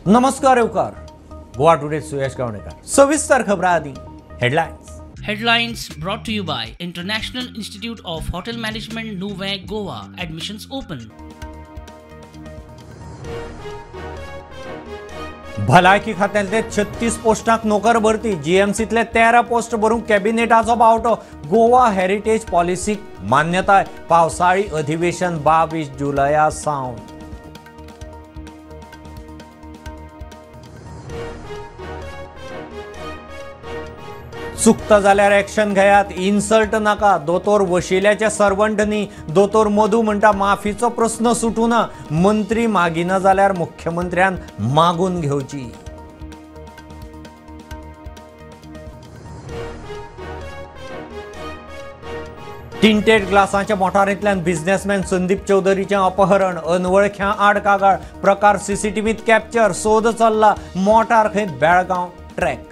नमस्कार येवकार गोवा टुडे सुयश गावणेकर. सविस्तर खबरां आदी headlines. Headlines brought to you by International Institute of Hotel Management, Nuvem, Goa. Admissions open. भलायकी खात्यांतले 36 पोस्टांक नोकर भरती. जीएमसीतले 13 पोस्ट भरूंक कॅबिनेटाचो बावटो. गोवा हेरिटेज पॉलिसीक मान्यताय. पावसाळी अधिवेशन 22 जुलया सावन. चुकता जाल्यार एक्शन घेयात, इन्सल्ट नाका. दोतोर वशिल्याचे सर्वंट न्ही. दोतोर मधू म्हणटा माफीचो प्रस्न सुटूना. मंत्री मागिना जाल्यार मुख्यमंत्र्यान मागून घेवची. टिंटेड ग्लासांच्या मोटारींतल्यान बिझनेसमॅन संदीप चौधरीचें अपहरण. अनवळख्यां आड कागाळ. प्रकार सीसीटीव्हीत कॅप्चर. सोद चल्ला. मोटार खंय बेळगांव ट्रॅक.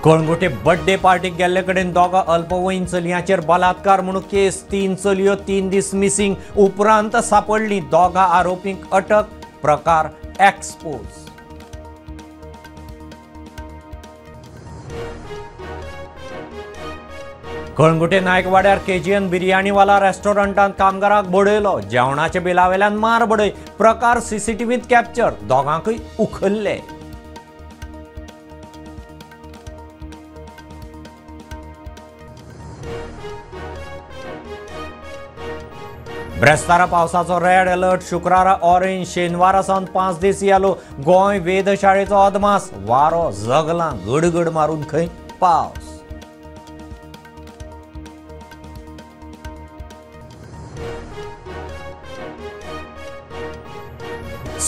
कळंगुटे बर्थडे पार्टीक गेल्ले कडेन दोगां अल्पवयीन चलयांचेर बलात्कार म्हणून केस. 3 चलयो 3 दीस मिसिंग. उपरांत सापडली. दोगां आरोपींक अटक. प्रकार एक्सपोज. कळंगुटे नायकवाड्यार केजीएन बिर्याणीवाला रेस्टॉरंटांत कामगाराक बडयलो. जेवणाच्या बिलावेल्यान मार बडय. प्रकार सीसीटीव्हीत कॅप्चर. दोगांकय उखल्ले. ब्रेस्तारा पावसाचो रेड अलर्ट. शुक्रारा ऑरेंज, शेनवारा सावन 5 दीस येलो. गोंय वेधशाळेचो अदमास. वारो जगलां गडगड मारून खंय पावस.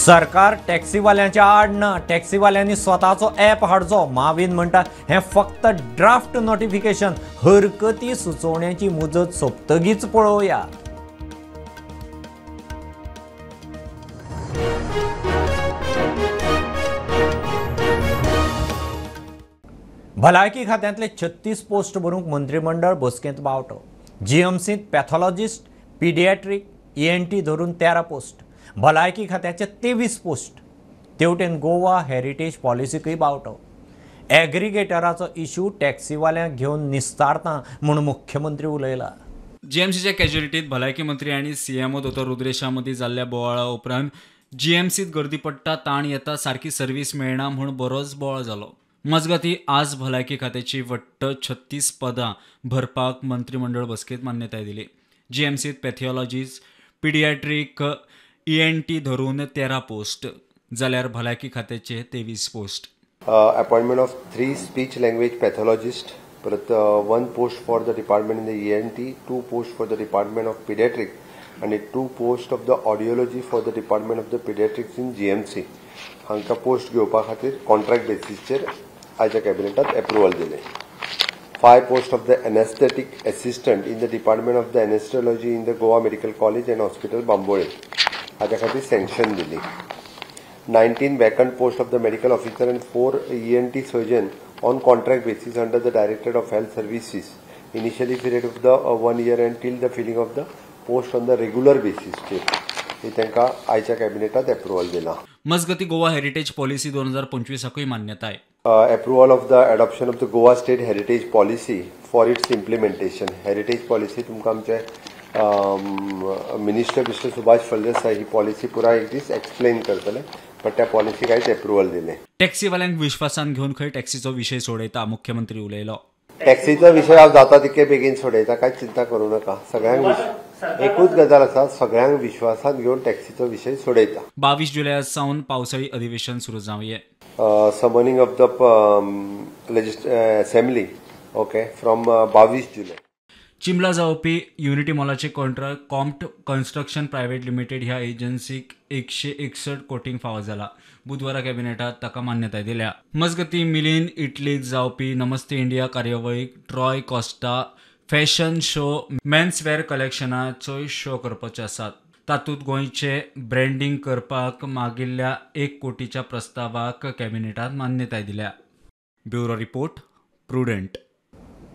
सरकार टॅक्सीवाल्यांच्या आड ना. टॅक्सीवाल्यांनी स्वताचो ॲप हाडचो. मावीन म्हणटा हें फक्त ड्राफ्ट नोटिफिकेशन. हरकती सुचोवण्याची मुजत सोंपतगीच पळोवया. भलायकी खात्यांतले 36 पोस्ट भरूंक मंत्रिमंडळ बसकेंत बावटो. जीएमसींत पॅथॉलॉजिस्ट, पिडिएट्रीक, ईएनटी धरून 13 पोस्ट. भलायकी खात्याचे 23 पोस्ट. तेवटेन गोवा हेरिटेज पॉलिसीकय बावटो. एग्रिगेटराचो इश्यू टॅक्सीवाल्यांक घेवन निस्तारता म्हूण मुख्यमंत्री उलयला. जीएमसीच्या कॅज्युलिटीत भलायकी मंत्री आनी सीएमओ दोतोर रुद्रेशा मदीं जाल्ल्या बोवाळा उपरांत जीएमसीत गर्दी पडटा, ताण येता, सारकी सर्वीस मेळना म्हूण बरोच बोवाळ जालो. मजगती आज भलायकी खात्याची वट्ट 36 पदां भरपाक मंत्रिमंडळ बसकेंत मान्यताय दिली. जीएमसीत पॅथॉलॉजिस्ट, पिडियाट्रीक, ईएनटी धरून 13 पोस्ट जाल्यार भलायकी खात्याचे 23 post. Appointment of 3 speech language pathologist, परत 1 post for the department in the ENT, 2 post for the department of paediatric आनी 2 post of the audiology for the department of the paediatrics in GMC. हांकां post घेवपा खातीर contract बेसीसचेर आयच्या कॅबिनेटात approval दिलें. 5 post of the anaesthetic assistant in the department of the anaesthesiology in the Goa medical college and hospital Bambolim हाच्या खातीर sanction दिली. 19 vacant post of the medical officer and 4 ENT surgeon on contract basis under the directorate of health services initially period of the 1 year and till the filling of the post on the regular basis चेर तांकां आयच्या कॅबिनेटात approval दिला. मजगती Goa heritage policy 2025 मान्यताय. Approval of the adoption of the Goa state heritage policy for its implementation. Heritage policy तुमकां आमचे minister mister Subhash Phaldesai ही policy पुराय एक दीस एक्सप्लेन करतले, बट त्या पॉलिसीक आयज एप्रुवल दिलें. टॅक्सीवाल्यांक विश्वासान घेवन खंय टॅक्सीचो विशय सोडयता, मुख्यमंत्री उलयलो. टॅक्सीचो विशय हांव जाता तितके बेगीन सोडयता, कांय चिंता करूं नाका. सगळ्यांक एकूच गजाल आसा, सगळ्यांक विश्वासान घेवन टॅक्सीचो विशय सोडयता. 22 जुलया सावन पावसाळी अधिवेशन सुरू जावये. Summoning of the assembly okay from 22 जुलय. चिंबला जावपी unity मॉलाचे contract Compt construction private limited ह्या एजन्सीक 161 कोटींक फावो जाला. बुधवारा कॅबिनेटात ताका मान्यताय दिल्या. मजगती मिलिंद इटलीक जावपी नमस्ते इंडिया कार्यावळीक Troy Costa fashion show menswear कलेक्शनाचोय show करपाचे आसात. तातूंत गोंयचे ब्रँडींग करपाक मागिल्ल्या 1 कोटीच्या प्रस्तावाक कॅबिनेटात मान्यताय दिल्या. Bureau report, Prudent.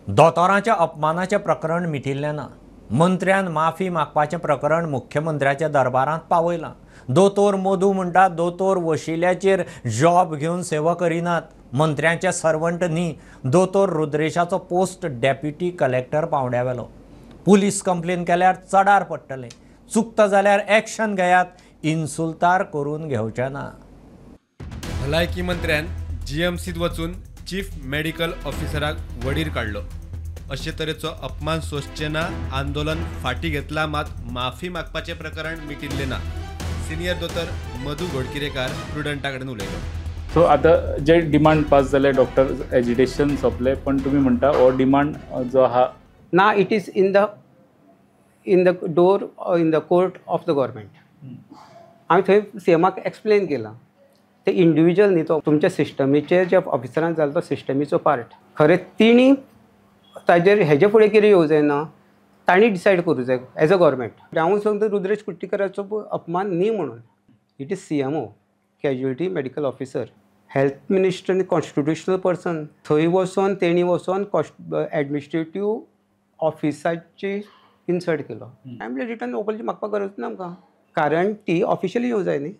दोतोरांच्या अपमानाचें प्रकरण मिटिल्लें ना. मंत्र्यान माफी मागपाचें प्रकरण मुख्यमंत्र्याच्या दरबारांत पावयलां. दोतोर मधू म्हणटा दोतोर वशिल्याचेर जॉब घेवन सेवा करिनात, मंत्र्यांचे सर्वंट न्ही. दोतोर रुद्रेशाचो पोस्ट डेप्युटी कलेक्टर पावंड्या वेलो. पुलीस कंप्लेन केल्यार चडार पडटलें, चुकता जाल्यार एक्शन घेयात, इन्सुल्तार करून घेवचें ना. भलायकी मंत्र्यान जीएमसीत वचून चीफ मेडिकल ऑफिसराक वडीर काडलो. अशे तरेचो अपमान सोंसचे ना. आंदोलन फाटी घेतला मात माफी मागपाचें प्रकरण मिटिल्लें ना. सिनियर दोतोर मधू घोडकिरेकार प्रुडंटा कडेन उलयलो. सो आतां जे डिमांड पास जाले, डॉक्टर एजिटेशन सोंपलें, पण तुमी म्हणटा हो डिमांड जो आहा ना, it is in the door in the court of the government. आमी थंय सीएमाक एक्सप्लेन केलां. ते इंडिविज्युअल न्ही, तो तुमच्या सिस्टमीचेर जे ऑफिसरान जालो तो सिस्टमीचो पार्ट. खरें तिणी ताजेर हेजे फुडें कितें येवं जायना, तांणी डिसायड करूं जाय एज अ गव्हर्मेंट. हांव सांगता रुद्रेश कुट्टीकराचो अपमान न्ही म्हणून. It is CMO, casualty medical officer, health minister आनी कॉन्स्टिट्युशनल पर्सन. थंय वचोन तेणी वचोन एडमिनिस्ट्रेटीव ऑफिसाची इन्सर्ट केलो. आमी रिटर्न ओपनली मागपाक गरज ना आमकां, कारण ती ऑफिशियली येवं जाय न्ही,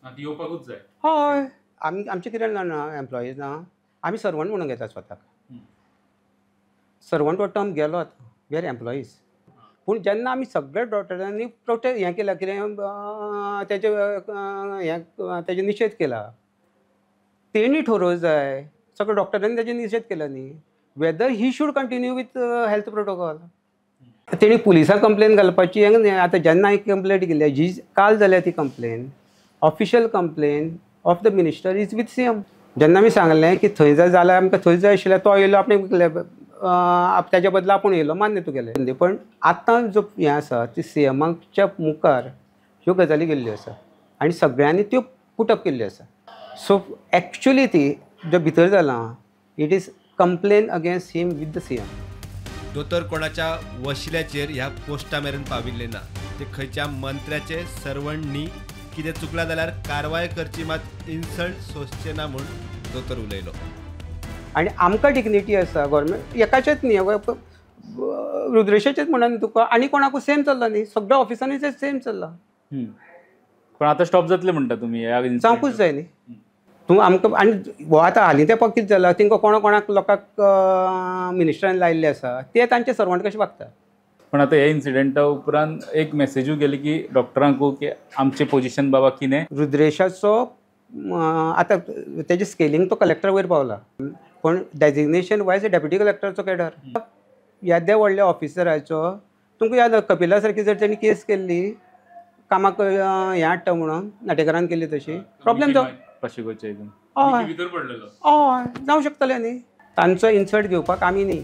येवपाकूच जाय. हय, आमी आमचें कितें ना, एम्प्लॉईज ना, आमी सर्वंट म्हणून घेता स्वताक. सर्वंट हो टर्म गेलो आतां, we are employees. पूण जेन्ना आमी सगळे डॉक्टरांनी प्रोटेस्ट हें केला, कितें तेजे हें तेजे निशेध केला, तेणी ठरोवंक जाय. सगळे डॉक्टरांनी तेजे निशेध केला न्ही, whether he should continue with health protocol. तेणी पुलिसांक कंप्लेन घालपाची. आतां जेन्ना हांवें कंप्लेंट केली, जी काल जाल्या ती complain, official complain of the minister is with CM. जेन्ना आमी सांगलें की थंय जर जाल्यार आमकां थंय जाय आशिल्लें, तो येयलो आपणें ताच्या बदला आपूण येयलो, मान्य तुगेलें. पण आतां जो हें आसा ती सीएमाच्या मुखार ह्यो गजाली गेल्ल्यो आसा आनी सगळ्यांनी त्यो पुटअप केल्ल्यो आसा. सो एक्चुली ती जो भितर जालां, it is complain against him with the CM. दोतोर कोणाच्या वशिल्याचेर ह्या पोस्टा मेरेन पाविल्ले ना, ते खंयच्या मंत्र्याचे सर्वंट न्ही. कितें चुकलां जाल्यार कारवाय करची, मात इन्सल्ट सोंसचे ना म्हूण दोतोर उलयलो. आनी आमकां डिग्निटी आसा गव्हर्मेंट एकाचेच न्ही, रुद्रेशाचेच म्हणून तुका आनी कोणाकूय सेम चल्ला न्ही, सगळ्या ऑफिसांनी ते सेम चल्ला. पण आतां स्टॉप जातलें म्हणटा तुमी, जावंकूच जाय न्ही तूं आमकां. आनी हो आतां हालीं तेंपाक कितें जाला, तांकां कोणा कोणाक लोकांक मिनिस्टरान लायिल्ले आसा, ते तांचे सर्वंट कशें वागता. पण आतां ह्या इन्सिडेंटा उपरांत एक मेसेजूय गेली की डॉक्टरांकू की आमचें पोजिशन बाबा कितें. रुद्रेशाचो आतां तेजें स्केलिंग तो कलेक्टर वयर पावला, पूण डेजिग्नेशन वायज डेप्युटी कलेक्टराचो कॅडर. येद्या व्हडल्या ऑफिसराचो तुमकां याद, कपिला सारकी जर तेणी केस केल्ली कामाक हें हाडटा म्हणून नाटेकारान केल्ली तशी, प्रॉब्लेम जावं हय हय जावं शकतलें न्ही. तांचो इन्सर्ट घेवपाक आमी न्ही,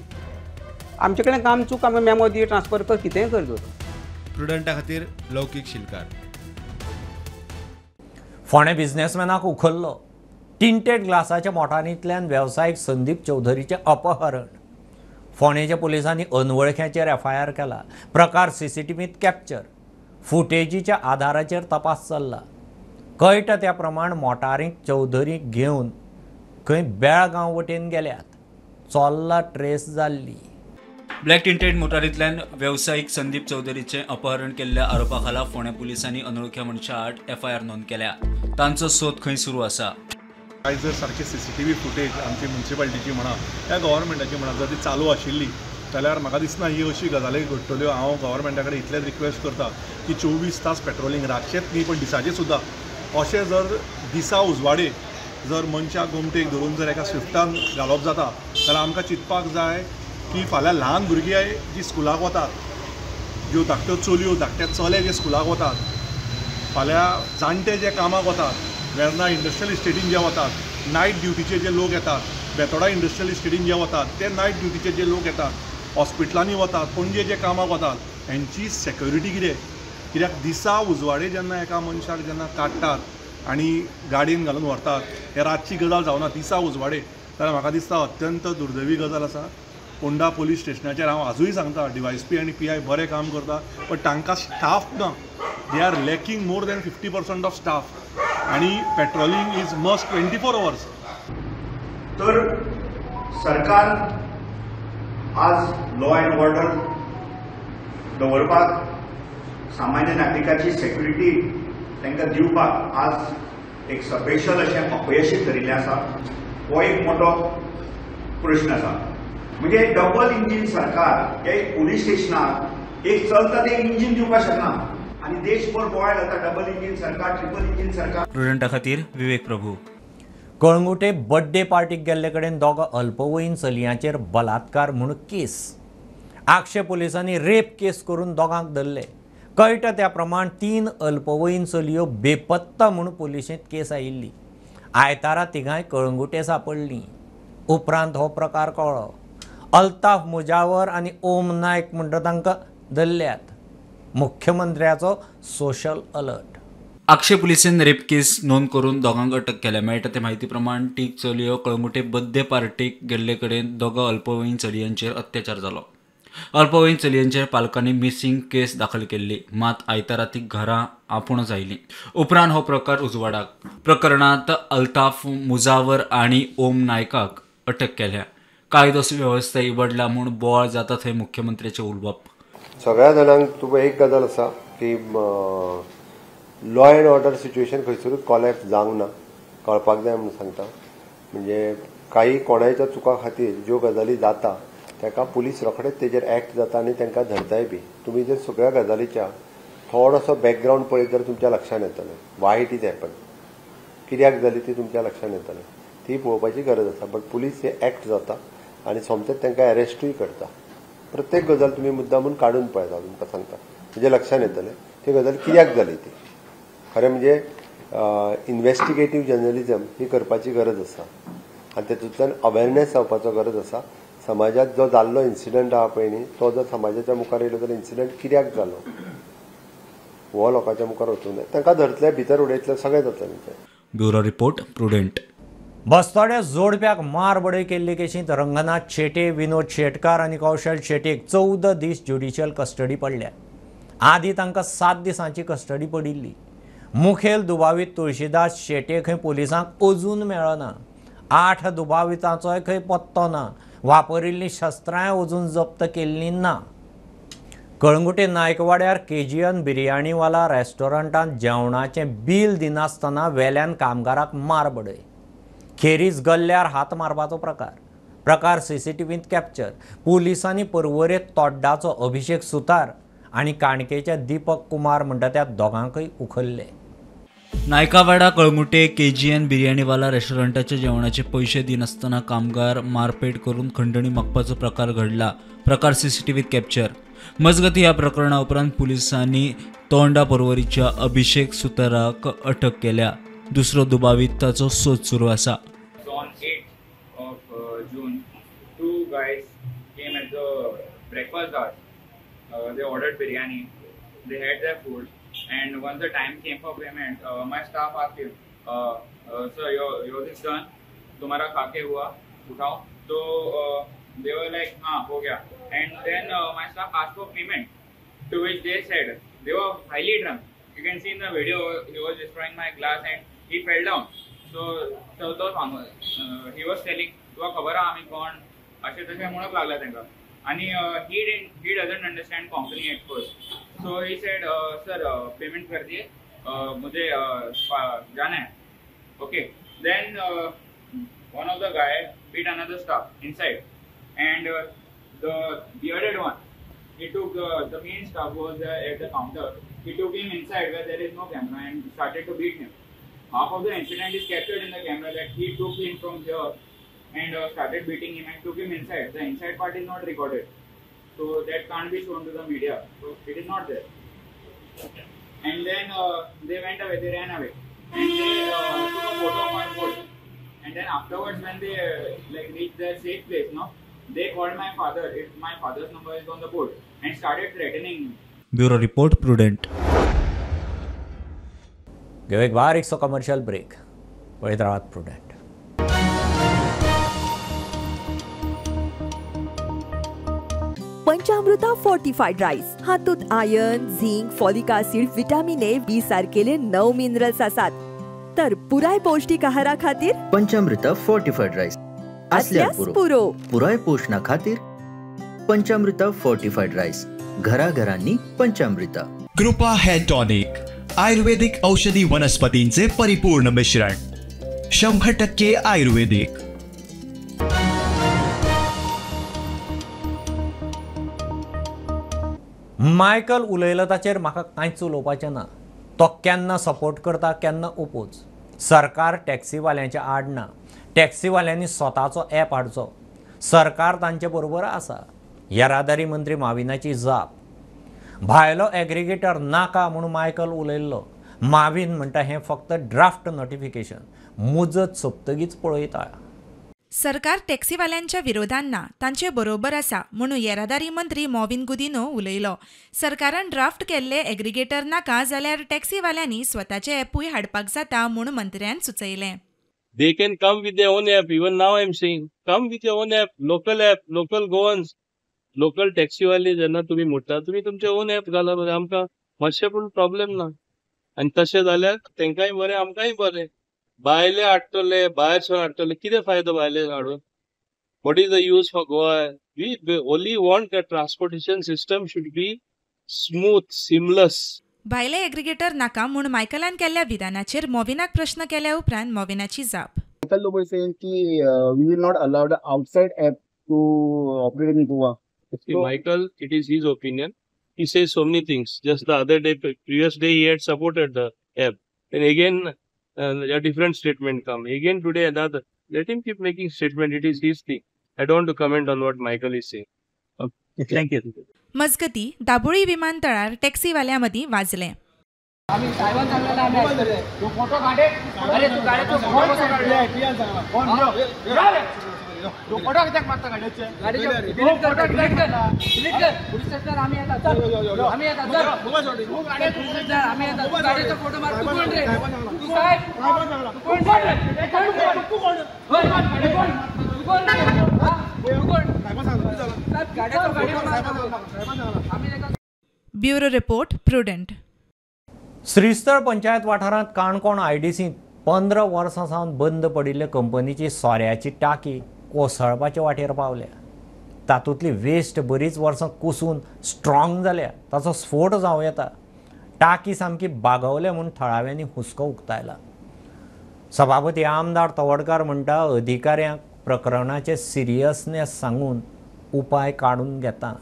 आमचे कडेन काम चूक, आमी मेमो दी, ट्रान्सफर कर, कितेंय कर दोतोर. प्रुडंटा खातीर लौकीक शिलकार. फोंडें बिझनेसमॅनाक उखल्लो. टिंटेड ग्लासाच्या मोटारींतल्यान वेवसायीक संदीप चौधरीचें अपहरण. फोंडेच्या पुलिसांनी अनवळख्याचेर एफआयआर केला. प्रकार सीसीटीव्हीत कॅप्चर. फुटेजीच्या आधाराचेर तपास चल्ला. कळटा त्या प्रमाण मोटारीक चौधरीक घेवन खंय बेळगांव वटेन गेल्यात. चोल्ला ट्रेस जाल्ली. ब्लॅक टिंटेड मोटारींतल्यान वेवसायीक संदीप चौधरीचें अपहरण केल्ल्या आरोपा खाला फोंडें पुलिसांनी अनवळख्या मनशा आड एफआयआर नोंद केल्या. तांचो सोद खंय सुरू आसा. आयज जर सारकी सीसीटीव्ही फुटेज आमची म्युनिसिपालिटीची म्हणा या गव्हर्मेंटाची म्हणा जर ती चालू आशिल्ली जाल्यार म्हाका दिसना ही अशी गजाली घडटल्यो. हांव गव्हर्मेंटा कडेन इतलेंच रिक्वेस्ट करता की 24 तास पेट्रोलिंग रातचेंच न्ही पण दिसाचें सुद्दां, अशें जर दिसा उजवाडे जर मनशाक गोमटेक धरून जर एका स्विफ्टान घालप जाता जाल्यार आमकां चिंतपाक जाय की फाल्यां ल्हान भुरगीं जी स्कुलाक वतात, ज्यो धाकट्यो चलयो धाकटे चले जे स्कुलाक वतात, फाल्यां जाणटे जे कामाक वतात, वेर्ना इंडस्ट्रियल इस्टेटीन जे वतात, नायट ड्युटीचे जे लोक येतात, बेतोडा इंडस्ट्रियल इस्टेटीन जे वतात, ते नायट ड्युटीचे जे लोक येतात, हॉस्पिटलांनी वतात, पणजे जे कामाक वतात, हेंची सेक्युरिटी कितें? कित्याक दिसा उजवाडे जेन्ना एका मनशाक जेन्ना काडटात आनी गाडयेन घालून व्हरतात, हे रातची गजाल जावना, दिसा उजवाडे, जाल्यार म्हाका दिसता अत्यंत दुर्दैवी गजाल आसा. पोंडा पोलीस स्टेशनाचेर हांव आजूय सांगता, डीवायएसपी आनी पीआय बरें काम करता, बट तांकां स्टाफ ना. They are lacking more than 50% of staff आनी पेट्रोलिंग is must 24 hours. तर सरकार आज लॉ अँड ऑर्डर दवरपाक, सामान्य नागरिकाची सेक्युरिटी तांकां दिवपाक आज एक स्पेशल अशें अपयशी थरिल्लें आसा. हो एक मोठो प्रश्न आसा. म्हणजे डबल इंजीन सरकार हे पुलीस स्टेशनाक एक चलता ते इंजीन दिवपाक शकना आनी देशभर बोवाळ जाता डबल इंजीन सरकार, ट्रिपल इंजीन सरकार. प्रुडंटा खातीर विवेक प्रभू. कळंगुटे बड्डे पार्टीक गेल्ले कडेन दोगां अल्पवयीन चलयांचेर बलात्कार म्हूण केस. आगशे पुलिसांनी रेप केस करून दोगांक धरले. कळटा त्या प्रमाण 3 अल्पवयीन चलयो बेपत्ता म्हूण पुलिशेंत केस आयिल्ली. आयतारा तिगांय कळंगुटे सापडलीं. उपरांत हो प्रकार कळ्ळो. अल्ताफ मुजावर आनी ओम नायक म्हणटा तांकां धरल्यात. मुख्यमंत्र्याचो सोशल अलर्ट. आगशे पुलिसेन रेप केस नोंद करून दोगांक अटक केल्या. मेळटा ते म्हायती प्रमाण तीग चलयो कळंगुटे बड्डे पार्टीक गेल्ले कडेन दोगां अल्पवयीन चलयांचेर अत्याचार जालो. अल्पवयीन चलयांचेर पालकांनी मिसिंग केस दाखल केल्ली, मात आयतारा ती घरा आपूणच आयली. उपरांत हो प्रकार उजवाडाक. प्रकरणांत अल्ताफ मुजावर आनी ओम नायकाक अटक केल्या. कायदो सुवेवस्था इबाडला म्हूण बोवाळ जाता थंय मुख्यमंत्र्याचें उलोवप. सगळ्या जाणांक तुका एक गजाल आसा की लॉ एंड ऑर्डर सिच्युएशन खंयसरूच कॉलॅप्स जावंक ना, कळपाक जाय म्हणून सांगता. म्हणजे काही कोणाच्या चुका खातीर ज्यो गजाली जाता ताका पुलीस रोखडेच तेजेर एक्ट जाता आनी तांकां धरताय बी. तुमी जर सगळ्या गजालीच्या थोडोसो बॅकग्रावंड पळयत जाल्यार तुमच्या लक्षांत येतलें वाय it is happen, कित्याक जाली ती तुमच्या लक्षांत येतलें. ती पळोवपाची गरज आसा. बट पुलीस हे एक्ट जाता आनी सोमतेच तांकां एरेस्टूय करता. प्रत्येक गजाल तुमी मुद्दामून काडून पळयता, तुमकां सांगता, म्हणजे लक्षांत येतलें ती गजाल कित्याक जाली ती. खरें म्हणजे इन्वेस्टिगेटीव जर्नलिजम ही करपाची गरज आसा आनी तेतूंतल्यान अवेरनेस जावपाचो गरज आसा. समाजात जो जाल्लो इन्सिडंट आहा पळय न्ही, तो जर समाजाच्या मुखार येयलो जाल्यार इन्सिडंट कित्याक जालो हो लोकांच्या मुखार वचूंक जाय. तांकां धरतले, भितर उडयतले, सगळें जातलें तेंचें. Bureau report, Prudent. बस्तोड्या जोडप्याक मार बडय केल्ले केशींत रंगनाथ शेटे, विनोद शेटकार आनी कौशल शेटेक 14 दीस ज्युडिशियल कस्टडी पडल्या. आदी तांकां 7 दिसांची कस्टडी पडिल्ली. मुखेल दुबावीत तुळशीदास शेटे खंय पुलिसांक अजून मेळना. 8 दुबावितांचोय खंय पत्तो ना. वापरिल्लीं शस्त्रांय अजून जप्त केल्लीं ना. कळंगुटे नायकवाड्यार केजीएन बिर्याणीवाला रेस्टॉरंटांत जेवणाचें बील दिनासतना वेल्यान कामगाराक मार बडय. खेरीज गल्ल्यार हात मारपाचो प्रकार. प्रकार सीसीटीव्हींत कॅप्चर. पुलिसांनी पर्वरे तोड्डाचो अभिषेक सुतार आनी काणकेच्या दीपक कुमार म्हणटा त्या दोगांकय उखल्ले. नायकावाडा कळंगुटे केजीएन बिर्याणीवाला रेस्टॉरंटाच्या जेवणाचे पैसे दिनासतना कामगार मारपेट करून खंडणी मागपाचो प्रकार घडला. प्रकार सीसीटीव्हीत कॅप्चर. मजगती ह्या प्रकरणा उपरांत पुलिसांनी तोंडा पर्वरीच्या अभिषेक सुताराक अटक केल्या. दुसरो दुबावीत ताचो सोद सुरू आसा. On 8th of June, 2 guys came at the breakfast hour. They ordered biryani. They had their food, and once the time came for payment, my staff asked him, "Sir, yours is done. तुम्हारा खा K हुआ, उठाओ." So they were like, "हाँ, हो Gaya." And then my staff asked for payment, to which they said they were highly drunk. You can see in the video, he was destroying my glass and he fell down. So तो he was telling, तुका खबर आहा आमी कोण, अशें तशें म्हणूंक लागला तांकां. आनी he doesn't understand Konkani at first. So he said, sir, payment कर दिए, मुझे जाना है. Okay. Then one of the guy beat another staff inside, and the bearded one, he took the main staff who was at the counter. He took him inside where there is no camera and started to beat him. Half of the incident is captured in the camera that he took him from here and started beating him and took him inside. The inside part is not recorded, so that can't be shown to the media. So it is not there. And then they went away, they ran away, and they took a photo of my boat. And then afterwards, when they like reached their safe place, no, they called my father. My father's number is on the board, and started threatening me. Bureau report, Prudent. घेऊ एक बारीकसो commercial break. पळयत रावात Prudent. पंचामृता fortified rice हातूंत iron, zinc, folic acid, vitamin A, B सारकेले 9 minerals आसात. तर पुराय पौष्टिक आहारा खातीर पंचामृता फोर्टिफाईड राईस आसल्यार पुरो. पुराय पोषणा खातीर पंचामृता फोर्टिफाईड राईस घराघरांनी पंचामृत. कृपा हेअर टॉनिक, आयुर्वेदिक औषधी वनस्पतींचे परिपूर्ण मिश्रण, 100% आयुर्वेदिक. मायकल उलयलो ताचेर म्हाका कांयच उलोवपाचें ना. तो केन्ना सपोर्ट करता केन्ना ओपोज. सरकार टॅक्सीवाल्यांच्या आड ना. टॅक्सीवाल्यांनी स्वताचो ॲप हाडचो. सरकार तांचे बरोबर आसा. येरादारी मंत्री माविनाची जाप. भायलो एग्रिगेटर नाका म्हूण मायकल उलयल्लो. माविन म्हणटा हें फक्त ड्राफ्ट नोटिफिकेशन, मुजत सोंपतगीच पळयता. सरकार टॅक्सीवाल्यांच्या विरोधान ना, तांचे बरोबर आसा म्हणून येरादारी मंत्री मॉविन गुदिन्हो उलयलो. सरकारान ड्राफ्ट केल्ले एग्रिगेटर नाका जाल्यार टॅक्सीवाल्यांनी स्वताचे ॲपूय हाडपाक जाता म्हूण मंत्र्यान सुचयलें. They can come with their own app. Even now I am saying, come with your own app, local app, local Goans, local टॅक्सीवाले जेन्ना तुमी म्हणटा तुमी तुमचे ओन ॲप घाला, आमकां मातशें पूण प्रॉब्लेम ना. आनी तशें जाल्यार तेंकांय बरें आमकांय बरें. भायले हाडटले, भायर सून हाडटले, कितें फायदो भायले हाडून? What is the use for Goa? We only want the transportation system should be smooth, seamless. भायले एग्रिगेटर नाका म्हूण मायकलान केल्ल्या विधानाचेर मॉविनाक प्रश्न केल्या उपरांत मॉविनाची जाप. Michael Lobo saying की we will not allow the outside app to operate in Goa. Michael, it is his opinion. He says so many things. Just the other day, previous day, he had supported the app. Then again, a different statement come. Again today another. Let him keep making statement. It is his thing. I don't want to comment on what Michael is saying. Okay. Thank you. मजगती दाबोळी विमानतळार टॅक्सीवाल्या मदीं वाजले. Bureau report, Prudent. Shristhal panchayat वाठारांत काणकोण आयडीसींत 15 वर्सां सावन बंद पडिल्ले कंपनीची सोऱ्याची टाकी कोसळपाचे वाटेर पावल्या. तातूंतली वेस्ट बरीच वर्सां कुसून स्ट्रॉंग जाल्या, ताचो स्फोट जावं येता. टाकी सामकी बागवल्या म्हूण थळाव्यांनी हुस्को उक्तायला. सभापती आमदार तवडकार म्हणटा अधिकाऱ्यांक प्रकरणाचे सिरियसनेस सांगून उपाय काडून घेता.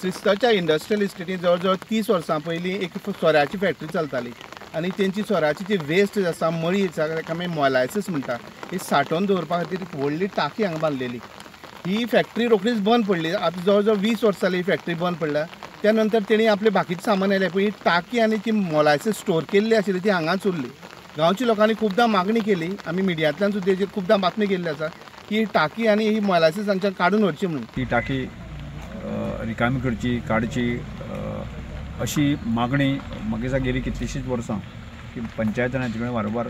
श्रीस्थळच्या इंडस्ट्रियल इस्टेटीन जवळ जवळ 30 वर्सां पयलीं एक सोऱ्याची फॅक्टरी चलताली आनी तेंची सोऱ्याची जी वेस्ट आसा, मळी आसा, ताका आमी मोलायसीस म्हणटा, ही सांठोवन दवरपा खातीर एक व्हडली टाकी हांगा बांदलेली. ही फॅक्टरी रोखडीच बंद पडली. आतां जवळ जवळ 20 वर्सां जाली ही फॅक्टरी बंद पडल्या. त्या नंतर तेणी आपलें बाकीचें सामान आयलें, पूण ही टाकी आनी ती मोलायसीस स्टोर केल्ली आशिल्ली ती हांगाच उरली. गांवच्या लोकांनी खुबदां मागणी केली, आमी मिडियांतल्यान सुद्दां हेजेर खुबदां बातमी केल्ली आसा की ही टाकी आनी ही मोलायसीस हांगच्यान काडून व्हरची म्हणून. ती टाकी रिकामी करची, काडची अशी मागणी म्हाका गेली कितलीशींच वर्सां की पंचायतान हाचे कडेन वारंवार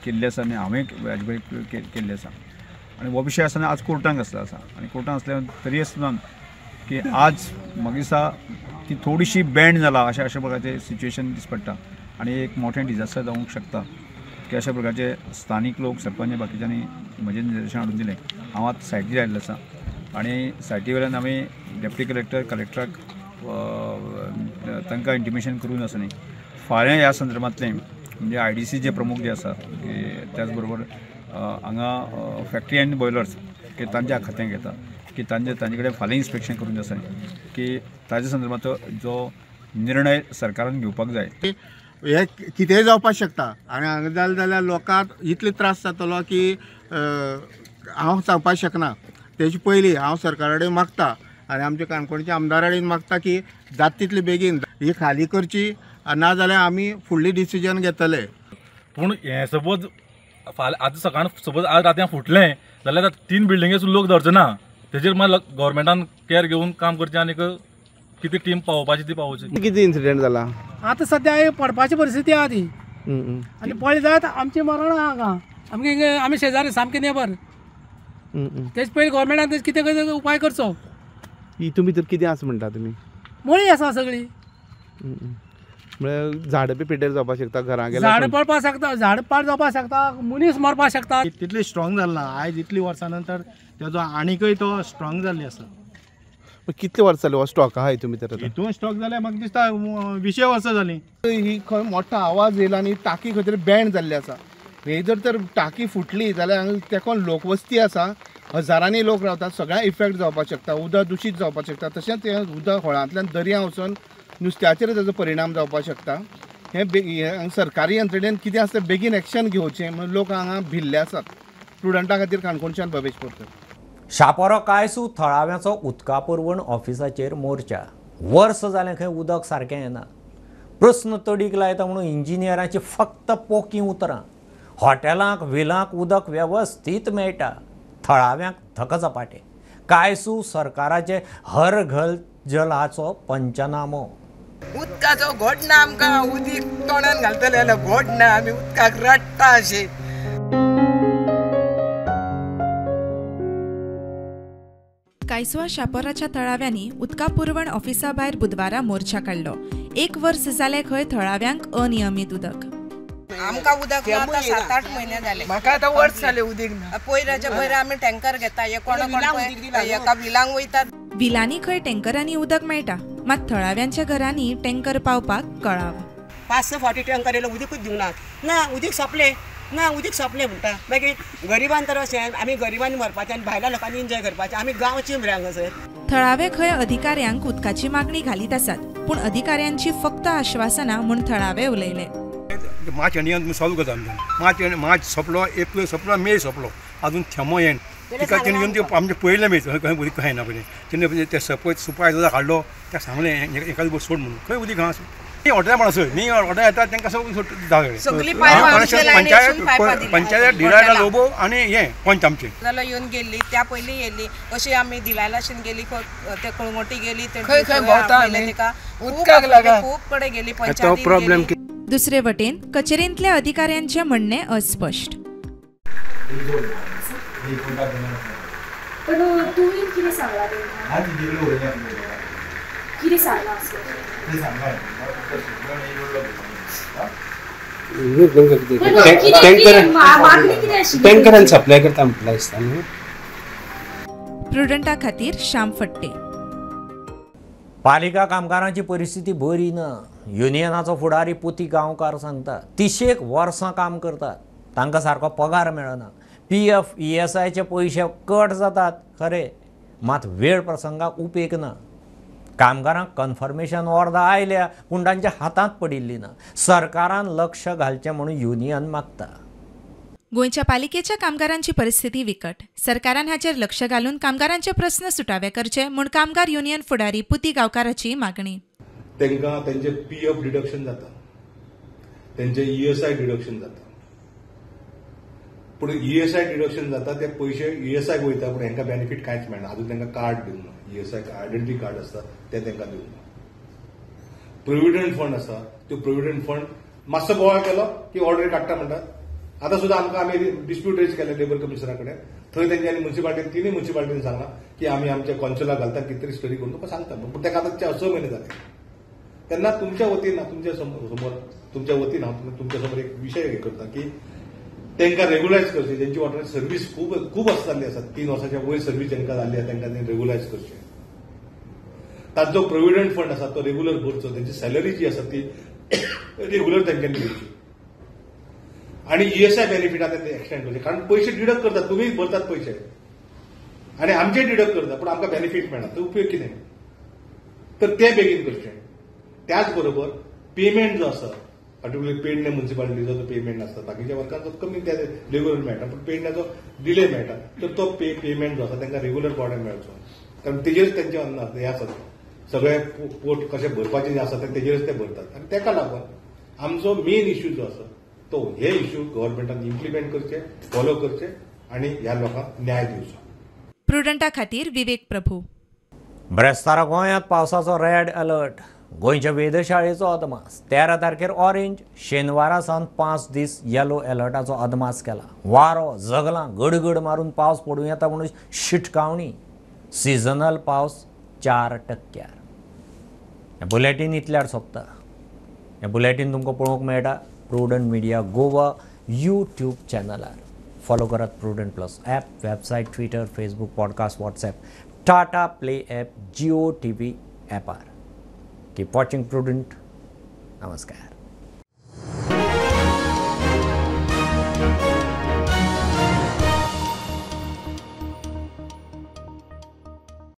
केल्ली आसा आनी हांवें हाजे कडेन केल्ली आसा. आनी हो विशय आसतना आज कोर्टांक आसलो आसा आनी कोर्टान आसल्या तरी आसतना की आज म्हाका दिसता ती थोडीशी बँड जाला अशें अशा प्रकारचें सिच्युएशन दिस पडटा आनी एक मोठें डिजास्टर जावंक शकता की अशा प्रकारचे स्थानीक लोक, सरपंच बाकीच्यांनी म्हजें निदर्शन हाडून दिलें. हांव आतां सायटीर आयिल्लो आसा आनी सायटी वयल्यान आमी डेप्युटी कलेक्टर, कलेक्टराक तांकां इंटिमेशन करून आसा न्ही फाल्यां ह्या संदर्भांतलें म्हणजे आयडीसीचे प्रमुख जे आसा की त्याच बरोबर हांगा फॅक्टरी आनी बॉयलर्स की तांच्या खात्यांक घेता की तांचे तांचे कडेन फाल्यां इन्स्पेक्शन करून आसा न्ही की ताच्या संदर्भांत जो निर्णय सरकारान घेवपाक जाय. हे कितेंय जावपाक शकता आनी हांगा जालें जाल्यार लोकांक इतले त्रास जातलो की हांव सांगपाक शकना. तेजे पयलीं हांव सरकारा कडेन मागता आनी आमच्या काणकोणच्या आमदारा कडेन मागता की जाता तितले बेगीन ही खाली करची, ना जाल्यार आमी फुडली डिसिजन घेतले. पूण हें सपोज फाल्यां आतां सकाळ सपोज आज रातयां फुटलें जाल्यार 3 बिल्डिंगेसून लोक धरचे ना. तेजेर मागीर गव्हर्मेंटान केअर घेवन काम करचें आनी कितें टीम पावोवपाची ती पावोवची. कितें इन्सिडंट जाला आतां सद्या पडपाची परिस्थिती आहा ती आनी पळय जायत आमचें मरण आहा हांगा. आमगे आमी शेजारी सामके नेबर. तेज पयलीं गव्हर्मेंटान तेज कितें कितें उपाय करचो. हितून भितर कितें आसा म्हणटा तुमी? मळी आसा सगळी. म्हळ्यार झाडां बी पेटेर जावपाक शकता, घरां गेल्यार झाडां पडपाक शकता, झाडां पाड जावपाक शकता, मनीस मरपाक शकता. तितली स्ट्रॉंग जाल्ला आयज इतली वर्सां नंतर तेजो आनीकय तो स्ट्रॉंग जाल्ली आसा. कितले वर्सां जाली हो स्टॉक आहा हितून भितर? हितून स्टॉक जाल्यार म्हाका दिसता 20 वर्सां जालीं. ही खंय मोठो आवाज येयला आनी टाकी खंय तरी बँड जाल्ली आसा. ही जर तर टाकी फुटली जाल्यार हांगा तेकोन लोकवस्ती आसा, हजारांनी लोक रावतात, सगळ्यांक इफेक्ट जावपाक शकता, उदक दुशीत जावपाक शकता. तशेंच हें उदक होळांतल्यान दर्या वचून नुस्त्याचेर ताजो परिणाम जावपाक शकता. हें सरकारी यंत्रणेन कितें आसा बेगीन एक्शन घेवचें म्हणून लोक हांगा भिल्ले आसात. प्रुडंटा खातीर काणकोणच्यान भवेश बोरकर. शापोरो कायसू थळाव्यांचो उदका पुरवण ऑफिसाचेर मोर्चा. वर्स जालें खंय उदक सारकें येना. प्रस्न तडीक लायता म्हणून इंजिनियरांची फक्त पोकीं उतरां. हॉटेलांक विलांक उदक वेवस्थीत मेळटा, थळाव्यांक धकचपाटे. कायसू सरकाराचे हर घर जलाचो पंचनामो. उदकाचो घोट ना आमकां, उदीक तोंडान घालतले जाल्यार घोट ना, आमी उदकाक रडटा अशें. कायसुआ शापोराच्या थळाव्यांनी उदका पुरवण ऑफिसा भायर बुधवारा मोर्चा काडलो. एक वर्स जालें खंय थळाव्यांक अनियमीत उदक. आमकां उदक ना आतां 7-8 म्हयने जाले. म्हाका आतां वर्स जालें उदीक ना. पयराच्या पयर आमी टँकर घेता, कोणा कोण एका विलांक वयतात. विलांनी खंय टँकरांनी उदक मेळटा, मात थळाव्यांच्या घरांनी टँकर पावपाक कळाव. 5-6 फावटी टँकर येयलो, उदीकूच दिवना ना, उदीक सोंपलें ना, उदीक सोंपलें म्हणटा. मागीर गरिबान तर अशें आमी गरिबांनी मरपाचें आनी भायल्या लोकांनी एन्जॉय करपाचें. आमी गांवची मरे हांगासर. थळावे खंय अधिकाऱ्यांक उदकाची मागणी घालीत आसात, पूण अधिकाऱ्यांची फक्त आश्वासनां म्हूण थळावे उलयले. मार्च एंडिंगान तुमी सॉल्व करता आमच्यान. मार्च सोंपलो, एप्रील सोंपलो, मे सोंपलो, अजून थेंबो येन तिका तेणी येवन ते आमचें पळयलें मागीर खंय उदीक खंय येना पळय. तेणी ते सपोज सुपाय हाडलो, त्या सांगलें एकाच सोड म्हणून खंय उदीक आसा. हॉटेलां म्हणा सर न्ही, हॉटेल येतात तांकां सगळीं सोडटा. पंचायत डिलायला लोबो आनी हें पंच आमचें जाल्यार येवन गेल्ली, त्या पयलीं येयल्ली अशी आमी दिलायलाशीन गेली, ते कळंगोटी गेली, खंय खंय भोंवता आमी उदकाक लागून खूब कडेन गेली पंचायतीन. दुसरे वटेन कचेरेंतल्या अधिकाऱ्यांचें म्हणणें अस्पश्ट. टँकरान सप्लाय करता म्हटलं दिसता न्हू. प्रुडंटा खातीर श्याम फट्टे. पालिका कामगारांची परिस्थिती बरी ना. युनियनाचो फुडारी पुती गांवकार सांगता 30 वर्सां काम करतात, तांकां सारको पगार मेळना. PF ESIचे पयशे कट जातात खरे, मात वेळ प्रसंगाक उपेग ना. कामगारांक कन्फर्मेशन ऑर्डर आयल्या पूण तांच्या हातांत पडिल्ली ना. सरकारान लक्ष घालचें म्हणून युनियन मागता. गोंयच्या पालिकेच्या कामगारांची परिस्थिती विकट. सरकारान हाचेर लक्ष घालून कामगारांचे प्रस्न सुटावे करचे म्हूण कामगार युनियन फुडारी पुती गांवकाराची मागणी. तांकां तांचे PF deduction जाता, तांचे ESI deduction जाता, पूण ESI deduction जाता ते पयशे ESI वयता, पूण हांकां बेनिफीट कांयच मेळना. अजून तांकां कार्ड दिवंक ना, ESI identity card आसता तें तांकां दिवंक ना. प्रोविडंट फंड आसा, त्यो प्रोविडंट फंड मातसो बोवाळ केलो की ऑर्डर काडटा म्हणटात. आतां सुद्दां आमकां आमी डिस्प्यूट रेज केले लेबर कमिशनरा कडेन, थंय तेंच्यांनी मुन्सिपालिटीन तिनूय मुन्सिपालिटीन सांगलां की आमी आमच्या कॉन्सलाक घालता कितें तरी स्टडी करून तुका सांगता, पूण ताका आतां 6 म्हयने जाले. तेन्ना तुमच्या वतीन तुमच्या समोर तुमच्या वतीन हांव तुमच्या समोर एक विशय हे करता की तांकां रेगुलायज करचे. जेंची वॉटर सर्वीस खूब खूब वर्सां जाल्ली आसा, 3 वर्साच्या वयर सर्वीस जांकां जाल्ली आसा तांकां रेगुलायज करचे. तांचो प्रोविडंट फंड आसा तो रेगुलर भरचो, तांची सॅलरी जी आसा ती रेगुलर तांच्यांनी दिवची आनी ESI benefit आतां ते एक्सटेंड करचे. कारण पयशे डिडक्ट करतात, तुमी भरतात पयशे आनी आमचे डिडक्ट करतात, पूण आमकां बेनिफीट मेळना, तो उपयोग कितें? तर ते बेगीन करचे. त्याच बरोबर पेमेंट जो आसा पर्टिक्युलरली पेडणे मुन्सिपालिटीचो जो पेमेंट आसता, बाकीच्या वर्कांचो कमी ते रेगुलर मेळटा, पूण पेडण्याचो डिले मेळटा, तर तो पेमेंट जो आसा तांकां रेगुलर बॉर्डर मेळचो, कारण तेजेरच तेंचें अन्न आसता, हें आसा सगळे पोट कशें भरपाचें जें आसा तें तेजेरच ते भरतात. आनी ताका लागून आमचो मेन इश्यू जो आसा तो हे इश्यू गव्हर्मेंटान इम्प्लिमेंट करचे, फॉलो करचे आनी ह्या लोकांक न्याय दिवचो. प्रुडंटा खातीर विवेक प्रभू. ब्रेस्तारा गोंयांत पावसाचो रेड अलर्ट. गोंयच्या वेधशाळेचो अदमास 13 तारखेर ऑरेंज, शेनवारा सावन 5 दीस येलो अलर्टाचो अदमास केला. वारो, जगलां, गडगड मारून पावस पडूं येता म्हणून शिटकावणी. सिजनल पावस 4%. हें बुलेटीन इतल्यार सोंपता. हें बुलेटीन तुमकां पळोवंक मेळटा प्रुडंट मिडिया गोवा यूट्यूब चॅनलार. फॉलो करात Prudent plus app, website, Twitter, Facebook, podcast, WhatsApp. Tata play app, Jio TV ॲपार. Keep watching prudent. नमस्कार.